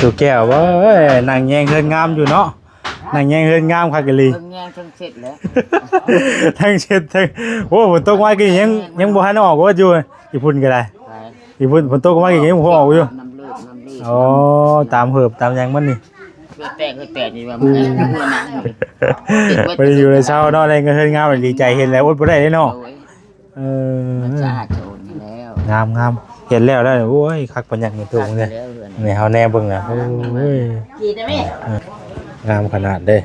ຕູ້ແກ້ວ ເອີຍ ນັ່ງແຍງເຮືອນງາມຢູ່ເນາະ ນັ່ງແຍງເຮືອນງາມຄັກອີ່ຫຼີ ເຖິງແຍງເຖິງເຊັດແຫຼະ ທັງເຊັດທັງ ໂອ້ ຝົນຕົກມາກີ້ຍັງ ຍັງບໍ່ທັນອອກເບິດຢູ່ ອີ່ພຸ້ນກໍໄດ້ ໄປ ອີ່ພຸ້ນ ຝົນຕົກມາກີ້ຍັງບໍ່ອອກຢູ່ ນ້ຳເລີດ ນ້ຳເລີດ ອໍ ຕາມເຫີບຕາມຫຍັງມັນນີ້ ເຫື່ອແຕກ ເຫື່ອແຕກນີ້ວ່າມັນເຫື່ອໜັງ ບໍ່ໄດ້ຢູ່ໄດ້ເຊົາເນາະ ໄດ້ເຮືອນງາມ ດີໃຈ ເຫັນແລ້ວອົດບໍ່ໄດ້ເດ້ເນາະ ໂດຍ ເອີ ມັນສະອາດສະອ້ນຢູ່ແລ້ວ ງາມໆ ເຫັນແລ້ວ ແລ້ວ ໂອ້ຍ ຄັກປານຫຍັງນີ້ ຕູ້ເອີຍ ຄັກຢູ່ແລ້ວເຮືອນ ນີ້ເຮົາແນມເບິ່ງນະ ໂອ້ຍ ງາມຂະໜາດເດ້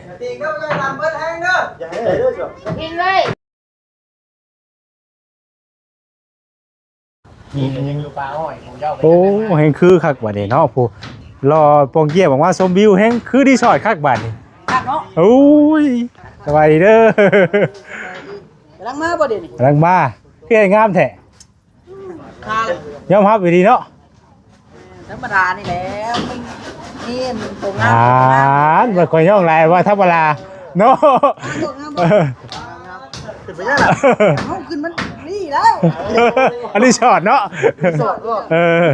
ໂອ້ ແຮ່ງຄືຄັກບາດນີ້ເນາະ ຜູ້ລໍປ່ອງກຽມອອກມາຊົມວິວ ແຮ່ງຄືຣີສອດຄັກບາດນີ້ ຄັກເນາະ ໂອ້ຍ ສະບາຍດີເດີ ກຳລັງມາບໍ່ເດນີ້ ກຳລັງມາ ຄືເຮັດງາມແທ້ ຍອມຮັບອີ່ຫຼີເນາະ ທຳມະດານີ້ແຫຼະ ມີອັນໂຕງາມ ອ່ານ ບໍ່ຄ່ອຍຍ້ອງຫຼາຍວ່າທຳມະດາເນາະ ງາມບໍ່ ງາມບໍ່ ເປັນໄປໄດ້ລະ ເຮົາຂຶ້ນມັນນີ້ແລ້ວ ອັນນີ້ສອດເນາະ ສອດບໍ່ ເອີ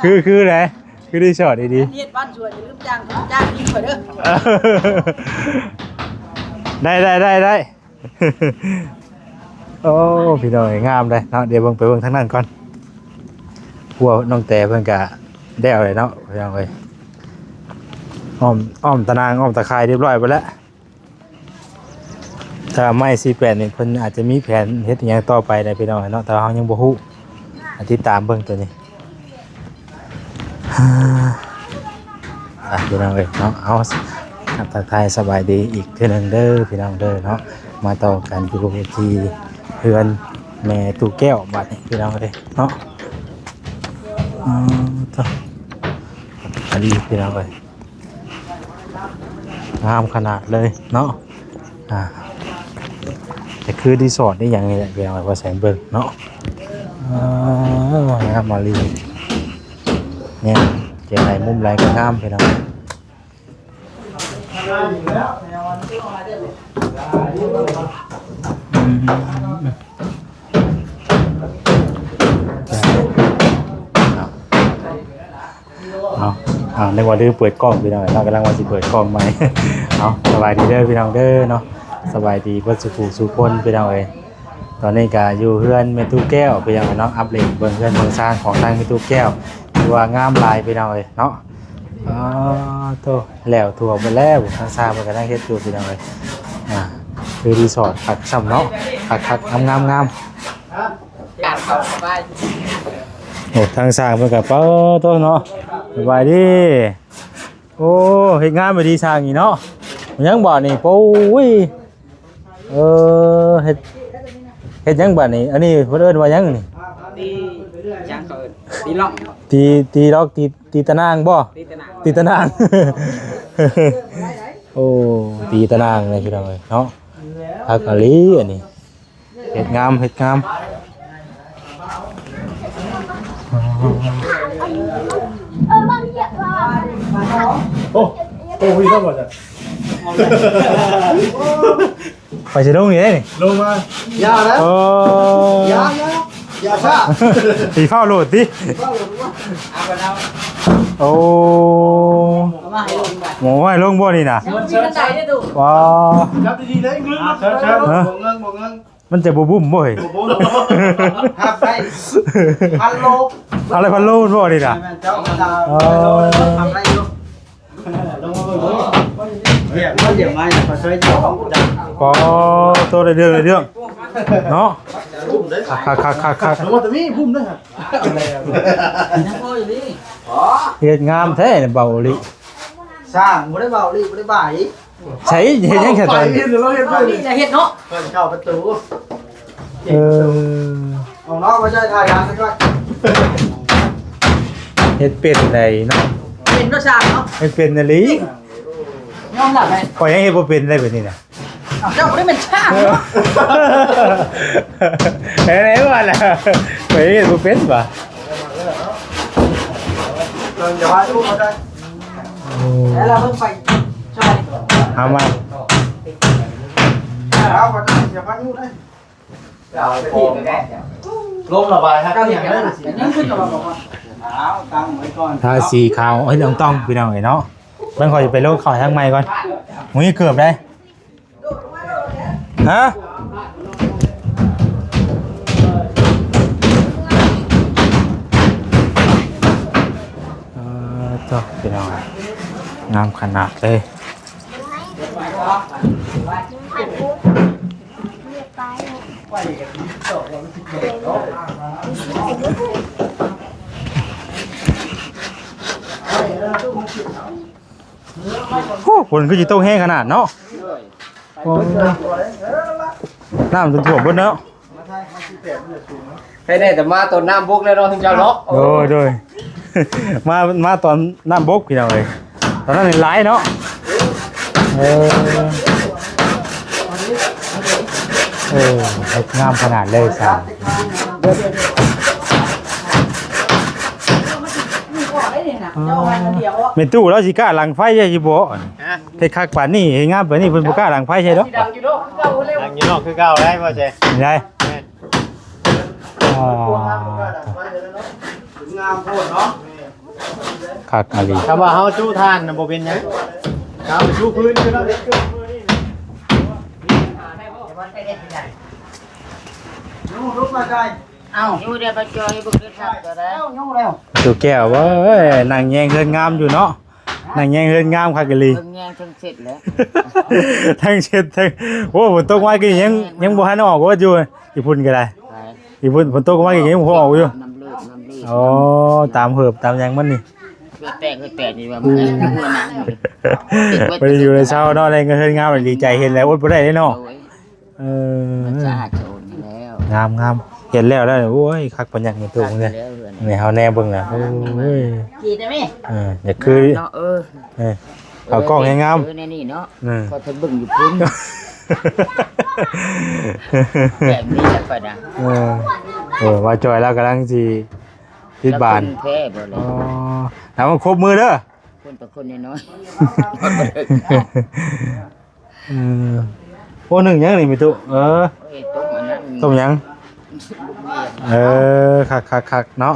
ຄື ຄືໃດ ຄືໄດ້ສອດດີໆ ເຮັດບ້ານສວນ ຢ່າລືມຈ້າງ ຈ້າງກິນຂ້ອຍເດີ ໄດ້ ໄດ້ ໄດ້ ໄດ້ ໂອ້ ພີ່ນ້ອງເອີຍ ງາມເດ້ເນາະ ດຽວເບິ່ງ ໄປເບິ່ງທາງນັ້ນກ່ອນ ຄົວນ້ອງແຕເພິ່ນກະແລ້ວແລ້ວເນາະ ພີ່ນ້ອງເອີຍ ອ້ອມ ອ້ອມຕາໜ່າງ ອ້ອມຕາຂ່າຍຮຽບຮ້ອຍເບິດແລ້ວ ຖ້າໄມ້ສີ່ແປດນີ້ ເພິ່ນອາດຈະມີແຜນເຮັດອີ່ຫຍັງຕໍ່ໄປນະ ພີ່ນ້ອງເນາະ ແຕ່ວ່າເຮົາຍັງບໍ່ຮູ້ ຕິດຕາມເບິ່ງໂຕນີ້ ອ່າ ພີ່ນ້ອງເອີຍເນາະ ເອົາ ທັກທາຍສະບາຍດີອີກເທື່ອໜຶ່ງເດີ ພີ່ນ້ອງເດີເນາະ ມາຕໍ່ກັນຢູ່ທີ່ເຮືອນແມ່ຕູ້ແກ້ວບາດນີ້ ພີ່ນ້ອງເອີຍເນາະ ອືມ ໂທ້ ອັນນີ້ ພີ່ນ້ອງເອີຍ ງາມຂະໜາດເລີຍເນາະ ອ່າ ກໍຄືຣີສອດນີ້ຫຍັງນີ້ແຫຼະ ພີ່ນ້ອງເອີຍ ວ່າແສງເບິ່ງເນາະ ອ່າ ງາມອີ່ຫຼີ ແມ່ນ ຈະໄດ້ມຸມໃດກໍງາມ ພີ່ນ້ອງ ອືມ ເນາະ ເອົາ ເອົາ ນຶກວ່າລືມເປີດກ້ອງພີ່ນ້ອງເນາະ ກຳລັງວ່າຊິເປີດກ້ອງໃໝ່ ເອົາ ສະບາຍດີເດີພີ່ນ້ອງເດີເນາະ ສະບາຍດີເບິດສູ່ຜູ້ສູ່ຄົນພີ່ນ້ອງເອີຍ ຕອນນີ້ກະຢູ່ເຮືອນແມ່ຕູ້ແກ້ວພີ່ນ້ອງເນາະ ອັບເດດເບິ່ງເຮືອນເບິ່ງຊານຂອງທາງແມ່ຕູ້ແກ້ວ ຖືວ່າງາມຫຼາຍພີ່ນ້ອງເອີຍເນາະ ອໍ ໂທ້ ແລ້ວທົ່ວເບິດແລ້ວ ທາງຊ່າງເພິ່ນກຳລັງເຮັດຢູ່ພີ່ນ້ອງເອີຍ ອ່າ ຄືຣີສອດຄັກຊ້ຳເນາະ ຄັກໆ ງາມໆ ການເຂົ້າສະບາຍ ໂອ້ ທາງຊ່າງເພິ່ນກໍ ປາໂທ້ເນາະ ສະບາຍດີ ໂອ້ ເຮັດງານບໍ່ດີຊ່າງນີ້ເນາະ ຍັງບໍ່ນີ້ ໂອ້ຍ ເອີ ເຮັດ ເຮັດຫຍັງບາດນີ້ ອັນນີ້ເພິ່ນເອີ້ນວ່າຫຍັງນີ້ ຕີ ຫຍັງເຂົາເອີ້ນ ຕີລັອກ ຕີ ຕີລັອກ ຕີ ຕີຕະໜ່າງບໍ່ ຕີຕະໜ່າງ ຕີຕະໜ່າງ ໂອ້ ຕີຕະໜ່າງເລີຍພີ່ນ້ອງເອີຍເນາະ ຄັກອີ່ຫຼີອັນນີ້ ເຮັດງາມ ເຮັດງາມ ໂອ້ ໂອ້ ພີ່ ເຈົ້າບໍ່ ໄປຊິລົງນີ້ເດ້ນີ້ ລົງມາ ຢ່ານະ ໂອ້ ຢ່ານະ ຢ່າຊ້າ ຊິຟ້າວໂລດຕິ ໂອ້ ເອົາມາໃຫ້ລົງໄດ້ ໂອ້ຍ ລົງບໍ່ນີ້ນະ ມັນມີບັນໄດເດ້ຕູ້ ວ້າ ຈັບດີໆເດີ ເງິນ ເຊີນ ເຊີນ ຮະ ບໍ່ເງິນ ບໍ່ເງິນ ມັນຈະບໍ່ບຸ້ມບໍ່ເຮີ້ຍ ບໍ່ບຸ້ມ ຮັບໄດ້ ພັນໂລ ເອົາເລີຍ ພັນໂລບໍ່ນີ້ນະ ແມ່ນເຈົ້າ ເອີ ຮັບໄດ້ຢູ່ ລອງມາເບິ່ງດູ ຮຽບມາ ຮຽບມາ ຂ້ອຍຊ່ອຍເຈົ້າ ປໍໂທ້ ໄດ້ເລື່ອງ ໄດ້ເລື່ອງເນາະ ຄັກໆໆໆ ລອງມາແຕ່ມີບຸ້ມເດີ ຍັງພໍຢູ່ນີ້ ເຮັດງາມແທ້ເບົາອີ່ຫຼີ ສ້າງບໍ່ໄດ້ເບົາອີ່ຫຼີ ບໍ່ໄດ້ບາຍ ໃສ ເຮັດຫຍັງແທ້ຕອນນີ້ ເຮົາເຮັດເນາະ ເຂົ້າປະຕູ ເອີ ເອົາເນາະ ມາໃຊ້ທ່າທາງກ່ອນ ເຮັດເປັນໄດເນາະ ເປັນເນາະຊ່າງເນາະ ເຮັດເປັນອີ່ຫຼີ ຍອມຮັບໄດ້ ຂ້ອຍຍັງເຮັດບໍ່ເປັນເລີຍແບບນີ້ນະ ເຈົ້າບໍ່ໄດ້ແມ່ນຊ່າງເນາະ ເອີ ໄດ້ວ່າລະ ຂ້ອຍເຮັດບໍ່ເປັນວ່າ ເອີ ຢ່າວ່າລູກເຂົາໄດ້ ໂອ້ ແລ້ວເບິ່ງໄປຊ່ອຍ ເອົາມາ ເອົາມາ ຢ່າພາຍຸໄດ້ ລົມລະບາຍຄັກ ເຈົ້າເຮັດຫຍັງນັ້ນ ຍັງຂຶ້ນກັບວ່າບໍ່ຮອດ ເອົາຕັ້ງໄວ້ກ່ອນ ທາສີຂາວ ເອີຍ ຕ້ອງໆ ພີ່ນ້ອງເອີຍເນາະ. ເບິ່ງ ຂ້ອຍຊິໄປລົງເຂົ້າທາງໃໝ່ກ່ອນ. ບໍ່ມີເກີບໃດ. ຮະ? ເອີ ໂທ້ ພີ່ນ້ອງ ງາມຂະໜາດເລີຍ. ໂອ້ ຝົນຄືຊິຕົກແຮງຂະໜາດເນາະ. ໂອ້ ນ້ຳຈົນຖ້ວມເບິດເນາະ. ໃຫ້ໄດ້ແຕ່ມາຕອນນ້ຳບົກແລ້ວເນາະ ເຈົ້າເນາະ. ໂດຍ ໂດຍ ມາ ມາຕອນນ້ຳບົກ ພີ່ນ້ອງເອີຍ. ຕອນນັ້ນນີ້ຫຼາຍເນາະ. ເອີ ເອີ ເຮັດງາມຂະໜາດເລີຍຊະ. ແມ່ຕູ້ລາວຊິກ້າຫຼັງໄຟໃຊ່ຢູ່ບໍ່? ຮະ? ເຮັດຄັກປານນີ້ ເຮັດງາມປານນີ້ ເພິ່ນບໍ່ກ້າຫຼັງໄຟໃຊ່ດອກ. ຊິດັງຢູ່ເນາະ ຄືເກົ່າ ຍັງຢູ່ເນາະ ຄືເກົ່າໄດ໋ ບໍ່ແຊ. ໄດ້ ແມ່ນ ອ່າ ງາມໂພດເນາະ. ຄັກອີ່ຫຼີ. ຖ້າວ່າເຮົາຈຸຖ່ານນະບໍ່ເປັນຫຍັງ ຖ້າເຮົາຈຸພື້ນຢູ່ເນາະ. ເອົ້າ ຢູ່ເດ້ ບໍ່ຈ່ອຍ ບໍ່ຄືຄັກກໍໄດ້. ຕູ້ແກ້ວເອີຍ ນັ່ງແຍງເຮືອນງາມຢູ່ເນາະ. ນັ່ງແຍງເຮືອນງາມຄັກອີ່ຫຼີ. ເບິ່ງແຍງເທິງເຊັດແຫຼະ ທັງເຊັດທັງ ໂອ້ ຝົນຕົກມາກີ້ຍັງ ຍັງບໍ່ທັນອອກວ່າຢູ່ ອີ່ພຸ້ນກໍໄດ້. ໄປ ອີ່ພຸ້ນ ຝົນຕົກມາກີ້ຍັງບໍ່ອອກຢູ່. ນ້ຳເລີດ ນ້ຳເລີດ. ອໍ ຕາມເຫີບຕາມຫຍັງມັນນີ້ ເຮືອແຕກ ເຮືອແຕກນີ້ວ່າ ອືມ ບໍ່ໄດ້ຢູ່ໃນເຊົາເນາະ. ໄດ້ເຮືອນງາມ ດີໃຈ ເຫັນແລ້ວອົດບໍ່ໄດ້ເດ້ເນາະ. ໂດຍ ເອີ ມັນສະອາດສະອ້ນຢູ່ແລ້ວ. ງາມໆ ເຫັນແລ້ວ ແລ້ວ ໂອ້ຍ ຄັກປານຫຍັງແມ່ຕູ້ເອີຍ. ນີ້ເຮົາແນມເບິ່ງນະ ໂອ້ຍ ເອີ ຢາກຄືເນາະ. ເອີ ເອີ ເອົາກ້ອງໃຫ້ງາມ ເອີ ໃນນີ້ເນາະ. ເອີ ຂ້ອຍເບິ່ງຢູ່ພຸ້ນ ແບບນີ້ແຫຼະຂ້ອຍນະ. ເອີ ເອີ ວ່າຈ່ອຍລາວກຳລັງຊິຕິດບານ ແລ້ວຄົນແພ້ບໍ່ແຫຼະ. ອໍ ແລ້ວມັນຄົບມືເດີ ຄົນຕໍ່ຄົນນ້ອຍໆ. ເອີ ໂອ້ ໜຶ້ງຫຍັງນີ້ແມ່ຕູ້? ເອີ ໂອ້ຍ ຕົ້ມອັນນັ້ນ ຕົ້ມຫຍັງ? ເອີ ຄັກໆໆເນາະ.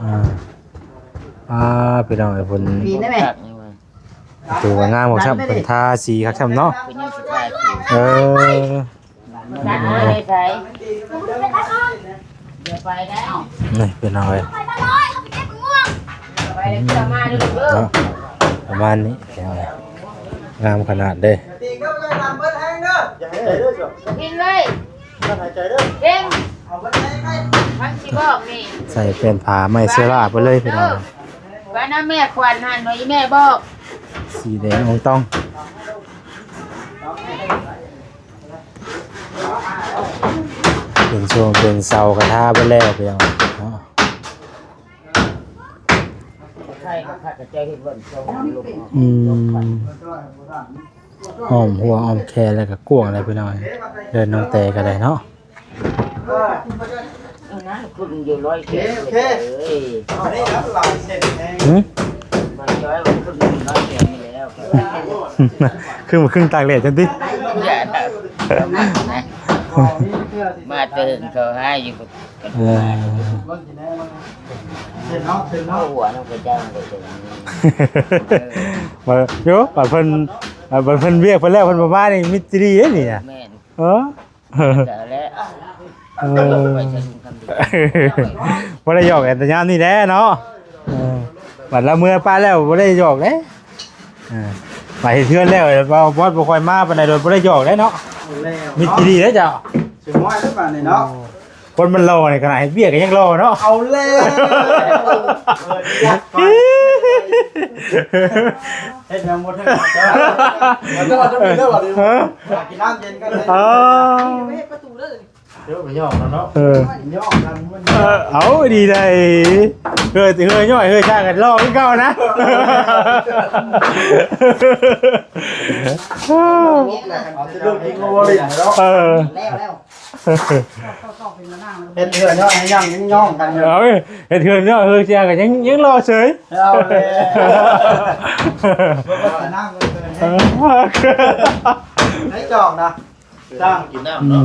ອ່າ ອ່າ ພີ່ນ້ອງເອີຍ ເພິ່ນ ດີນະແມ່ ຖືວ່າງາມຄັກຊ້ຳ ເພິ່ນທາສີຄັກຊ້ຳເນາະ. ເອີ ນີ້ພີ່ນ້ອງເອີຍ ປະມານນີ້ພີ່ນ້ອງເອີຍ ງາມຂະໜາດເດ້. ໃສ່ແປ້ນຜ້າໄມ້ເຊລາໄປເລີຍພີ່ນ້ອງ. ໄປນຳແມ່ຂວັນຫັ້ນ ອີ່ແມ່ບອກ ສີແດງອອງຕອງ. ເປັນຊ່ວງເປັນເສົາກະທາເບິດແລ້ວພີ່ນ້ອງເນາະ. ອືມ ອ້ອມຫົວອ້ອມແຄແລ້ວກະກວ້າງແລ້ວພີ່ນ້ອງ ເດີນນ້ອງແຕກະໄດ້ເນາະ. ເອີ ນະ ຄຸນຢູ່ຮ້ອຍແປດ ໂອເຄ ເອີຍ ອັນນີ້ນະຫຼາຍເສັ້ນແຮງ ຫື ມາຈອຍວ່າຄຸນຢູ່ຮ້ອຍແປດນີ້ແລ້ວ ຄືມາຄຶ່ງຕາກແດດຈັ່ງຕິ ມາແຕ່ເຫິງເຂົາຫາຢູ່. ເອີ ເຫັນເນາະ ເຫັນເນາະ ຫົວນຳເຂົາເຈົ້າ ເອີ ວ່າໂຍ ບາດເພິ່ນ ບາດເພິ່ນວຽກເພິ່ນແລ້ວ ເພິ່ນບໍ່ມານີ້ ມິດຊິດີເດ້ນີ້ນະ ແມ່ນ ເອີ. ເອີ ບໍ່ໄດ້ຫຍອກກັນແຕ່ຍາມນີ້ແຫຼະເນາະ. ເອີ ບັດລາວເມືອໄປແລ້ວບໍ່ໄດ້ຫຍອກເດ້. ເອີ ມາເຮັດເຮືອນແລ້ວ ບໍ່ ບໍ່ ບໍ່ຄ່ອຍມາປານໃດ ໂດຍບໍ່ໄດ້ຫຍອກເດ້ເນາະ. ເອົາແລ້ວ ມິດຊິດີເດ້ເຈົ້າ ຊິມອຍໄດ້ບາດນີ້ເນາະ. ຄົນມັນຫຼໍ່ນີ້ ຂະໜາດເຮັດວຽກກໍຍັງຫຼໍ່ເນາະ. ເອົາແລ້ວ ເຮັດຫຍັງບໍ່ຖືກ ເຈົ້າ ເຈົ້າ ເຈົ້າ ເຈົ້າ ເຈົ້າ ກິນນ້ຳເຢັນກັນເລີຍ. ເອີ ເອີ ເອີ ເອົາດີໃດ ເຮີຍ ເຮີຍຍ່ອຍ ເຮີຍຊ້າກັນຫຼໍ່ຄືເກົ່ານະ. ເອີ ເຮັດເຮືອນເນາະ ຍັງຍ້ອງກັນຢູ່ ເອົາ ເຮັດເຮືອນເນາະ ເຮືອນຊ້າກັນຍັງ ຍັງຫຼໍ່ເສີຍ. ເອົາແລ້ວ ໃຫ້ຈອງນະ ຈ້າງກິນນ້ຳເນາະ.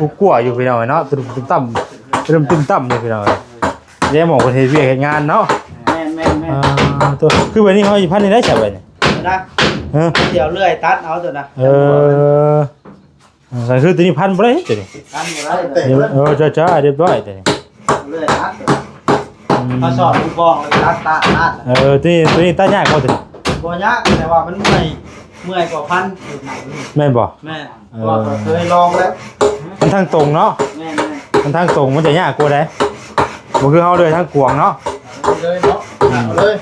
ກຸກກົວຢູ່ພີ່ນ້ອງເອີຍເນາະ ຕຶມຕຸ່ມຕ່ຳ ຕຶມຕຸ່ມຕ່ຳຢູ່ພີ່ນ້ອງເອີຍ. ແຕ່ໝໍເພິ່ນເຮັດວຽກເຮັດງານເນາະ. ແມ່ນໆໆ ອ່າ ໂຕ ຄືບັດນີ້ເຮົາຊິພັນນີ້ໄດ້ຊະບັດນີ້ ນະ ຮະ ດຽວເລື່ອຍຕັດເອົາໂຕນະ. ເອີ ກໍຄືໂຕນີ້ພັນບໍ່ໄດ້ໂຕນີ້ ພັນບໍ່ໄດ້. ເອີ ຈ້າໆ ຮຽບຮ້ອຍໂຕນີ້ ເລື່ອຍຕັດ. ອືມ ເຂົາສອນລູກບອງເລີຍ ຕັດ ຕັດ ຕັດ. ເອີ ໂຕນີ້ ໂຕນີ້ຕັດຍາກບໍ່ໂຕນີ້? ບໍ່ຍາກ ແຕ່ວ່າມັນເມື່ອຍ ເມື່ອຍກວ່າພັນ. ແມ່ນບໍ່? ແມ່ນ ເອີ ເພາະວ່າຂ້ອຍເຄີຍລອງແລ້ວ ມັນທາງຕົງເນາະ. ແມ່ນໆ ມັນທາງຕົງ ມັນຈະຍາກກວ່າໃດ໋ ບໍ່ຄືເຮົາເລື່ອຍທາງກວາງເນາະ. ເລີຍເນາະ ເອົາເລີຍ.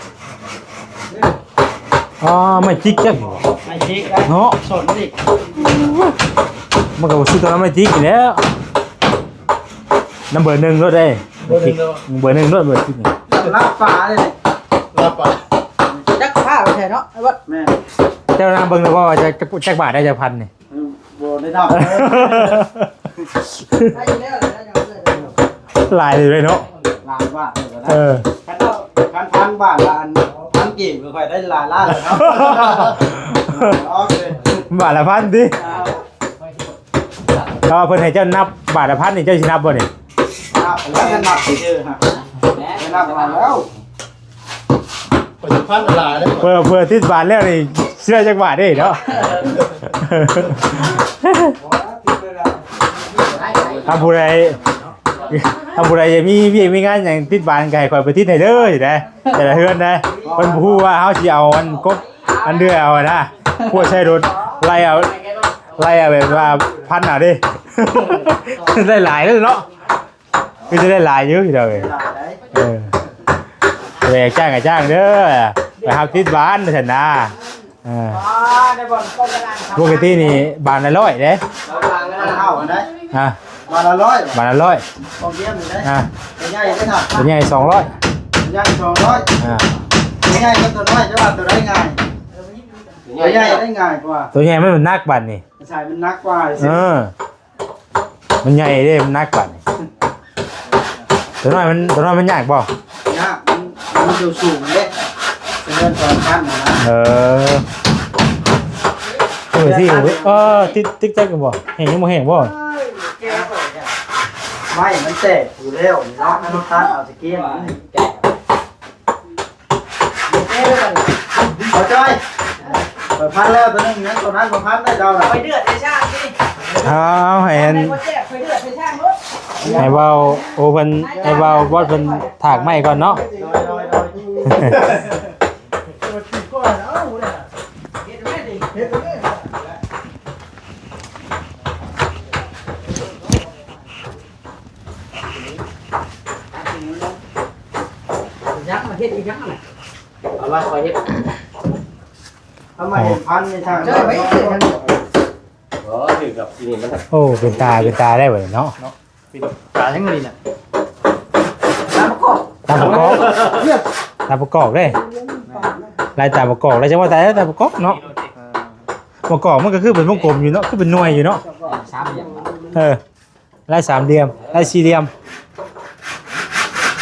ອໍ ໄມ້ຈິກຈັກ ໄມ້ຈິກເນາະ ສົນອີກ. ມັນກໍບໍ່ສຸດເທົ່າໄມ້ຈິກນີ້ແຫຼ້ວ ນຳເບີໜຶ່ງໂລດເດ້. ເບີໜຶ່ງໂລດ ເບີໜຶ່ງໂລດ ເບີສິບນີ້ ລາບປາເດ້ ລາບປາ. ຈັກປາແທ້ເນາະ ໄອ້ບອດ. ແມ່ນ ເຈົ້ານຳເບິ່ງແລ້ວວ່າຈັກ ຈັກບາດໄດ້ ຈັກພັນນີ້. ອືມ ບໍ່ໄດ້ນັບ ຫຼາຍເລີຍເນາະ ຫຼາຍບາດເລີຍກໍໄດ້. ເອີ ຄັນເອົາ ຄັນພັນບາດລະອັນ ພັນກີບກໍຄ່ອຍໄດ້ຫຼາຍລ້ານແລ້ວເນາະ. ໂອເຄ ບາດລະພັນຕິ. ຖ້າວ່າເພິ່ນໃຫ້ເຈົ້ານັບບາດລະພັນນີ້ ເຈົ້າຊິນັບບໍ່ນີ້? ນັບແລ້ວ ນັບຊື່ໆ ຮະ ໄດ້ນັບມາແລ້ວ. ເພື່ອ ເພື່ອຕິດບາດແລ້ວນີ້ ເຊື່ອຈັກບາດເດ້ເນາະ. ຖ້າຜູ້ໃດ ຖ້າຜູ້ໃດຢາກມີວຽກມີງານຫຍັງຕິດບາດ ກໍໃຫ້ຂ້ອຍໄປຕິດໃຫ້ເດີ ຊິໄດ້ ແຕ່ລະເຮືອນນະ. ເພິ່ນບໍ່ຮູ້ວ່າເຮົາຊິເອົາອັນກົບ ອັນເດືອເອົານະ ພວກໃຊ້ລົດໄລ່ເອົາ ໄລ່ເອົາແບບວ່າພັນເອົາເດ້. ໄດ້ຫຼາຍເດ້ເນາະ ຄືຈະໄດ້ຫຼາຍຢູ່ພີ່ນ້ອງເອີຍ. ເອີ ແບກຈ້າງກໍຈ້າງເດີ ໄປຮັບຕິດບານວ່າຊັ້ນນາ. ເອີ ປົກກະຕິນີ້ບານລະຮ້ອຍເດ້. ເທົ່າກັນໄດ໋ ຮະ ບານລະຮ້ອຍ ບານລະຮ້ອຍ ຂອງດຽວນີ້ໄດ໋. ອ່າ ຕົວໃຫຍ່ໄດ໋ ຖ້າຕົວໃຫຍ່ສອງຮ້ອຍ ຕົວໃຫຍ່ສອງຮ້ອຍ. ອ່າ ຕົວໃຫຍ່ກັບຕົວນ້ອຍ ເຈົ້າວ່າຕົວໃດງ່າຍ? ຕົວໃຫຍ່ໄດ້ງ່າຍກວ່າ ຕົວໃຫຍ່ມັນໜັກບາດນີ້. ໃຊ່ ມັນໜັກກວ່າ. ເອີ ມັນໃຫຍ່ເດ້ ມັນໜັກກວ່ານີ້. ຕົວນ້ອຍມັນ ຕົວນ້ອຍມັນຍາກບໍ່? ຍາກ ມັນ ມັນຢູ່ສູງເດ້ ເປັນເຮືອນສອງຊັ້ນນະ. ເອີ ເອີ ຕິດ ຕິດຈັກຢູ່ບໍ່? ແຫ້ງ ຍັງບໍ່ແຫ້ງບໍ່? ໄມ້ມັນແຕກຢູ່ແລ້ວນີ້ເນາະ ມັນຕັດເອົາຕະກີ້ນີ້. ບໍ່ເຈົ້າ ຂ້ອຍພັນແລ້ວຕົວໜຶ່ງ ຍັງຕົວນັ້ນບໍ່ພັນໄດ້ເຈົ້ານະ. ຂ້ອຍເດືອດໃສ່ຊ່າງຕິ. ເອົາ ໃຫ້ອັນ ບໍ່ແຊບ ຂ້ອຍເດືອດໃສ່ຊ່າງໂລດ. ໃຫ້ເວົ້າ ໂອ້ ເພິ່ນ ໃຫ້ເວົ້າ ບອດເພິ່ນຖາກໄມ້ກ່ອນເນາະ. ໂດຍ ໂດຍ ໂດຍ. ເຮັດແມ່ນຕິ ເຮັດແມ່ນ. ຍັງມາເຮັດອີກຫຍັງນະ? ເອົາມາ ຂ້ອຍເຮັດ ເອົາມາເຮັດພັນໃນທາງ. ໂອ້ ຖືກດອກ ທີ່ນີ້ມັນ ໂອ້ ເປັນຕາ ເປັນຕາໄດ້ບັດນີ້ເນາະ. ເນາະ ເປັນຕາຫຍັງນີ້ນະ? ຕາປະກອບ ຕາປະກອບ ຕາປະກອບເດ້. ລາຍຕາປະກອບ ລາຍຈັງຫວັດຕາ ຕາປະກອບເນາະ. ເອີ ປະກອບມັນກໍຄືເປັນວົງກົມຢູ່ເນາະ ຄືເປັນໜ່ວຍຢູ່ເນາະ. ສາມຫຼ່ຽມ ເອີ ລາຍສາມຫຼ່ຽມ ລາຍສີ່ຫຼ່ຽມ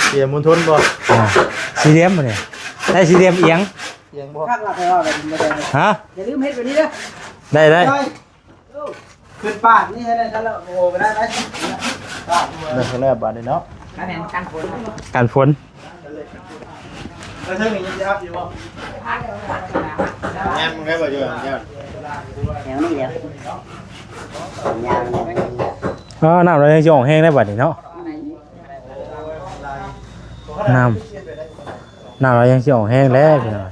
ສີ່ຫຼ່ຽມມົນທົນບໍ່? ອ່າ ສີ່ຫຼ່ຽມນີ້ ລາຍສີ່ຫຼ່ຽມອຽງ ອຽງບໍ່? ຄັກລະ ແຕ່ວ່າແບບນີ້ບໍ່ໄດ້ ຮະ? ຢ່າລືມເຮັດແບບນີ້ເດີ. ໄດ້ ໄດ້ ຂຶ້ນປາກນີ້ໃຫ້ໄດ້ ຄັນລະ ໂອ້ ໄປໄດ້ໄດ້ ເດີ ແລ້ວບາດນີ້ເນາະ ກັນຝົນ ກັນຝົນ. ແນມໄດ້ບໍ່ຢູ່ ແນມ ແຖວນີ້ແຫຼະ ຍາວນີ້. ອ້າ ນ້ຳລະຍັງຊິອອກແຮງໄດ້ບັດນີ້ເນາະ. ນ້ຳ ນ້ຳລະຍັງຊິອອກແຮງແລ້ວພີ່ນ້ອງ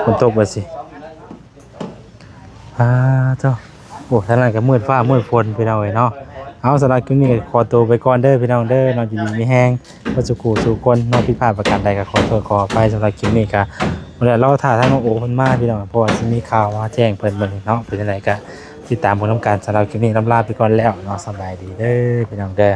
ຝົນຕົກບັດຊິ. ອ່າ ເຈົ້າ ໂອ້ ທາງນັ້ນກໍມືດຟ້າມືດຝົນພີ່ນ້ອງເອີຍເນາະ. ເອົາ ສຳລັບຄລິບນີ້ກໍຂໍໂຕໄປກ່ອນເດີພີ່ນ້ອງເດີເນາະ. ຢູ່ດີມີແຮງເບິດສູ່ຜູ້ສູ່ຄົນເນາະ. ຜິດພາດປະການໃດກໍຂໍໂທດຂໍອະໄພ. ສຳລັບຄລິບນີ້ກໍບໍ່ໄດ້ລໍຖ້າທາງນ້ອງໂອເພິ່ນມາພີ່ນ້ອງ ເພາະວ່າຊິມີຂ່າວມາແຈ້ງເພິ່ນມື້ນີ້ເນາະ. ເປັນຈັ່ງໃດກໍຕິດຕາມເບິ່ງນຳກັນ. ສຳລັບຄລິບນີ້ລ່ຳລາໄປກ່ອນແລ້ວເນາະ. ສະບາຍດີເດີພີ່ນ້ອງເດີ.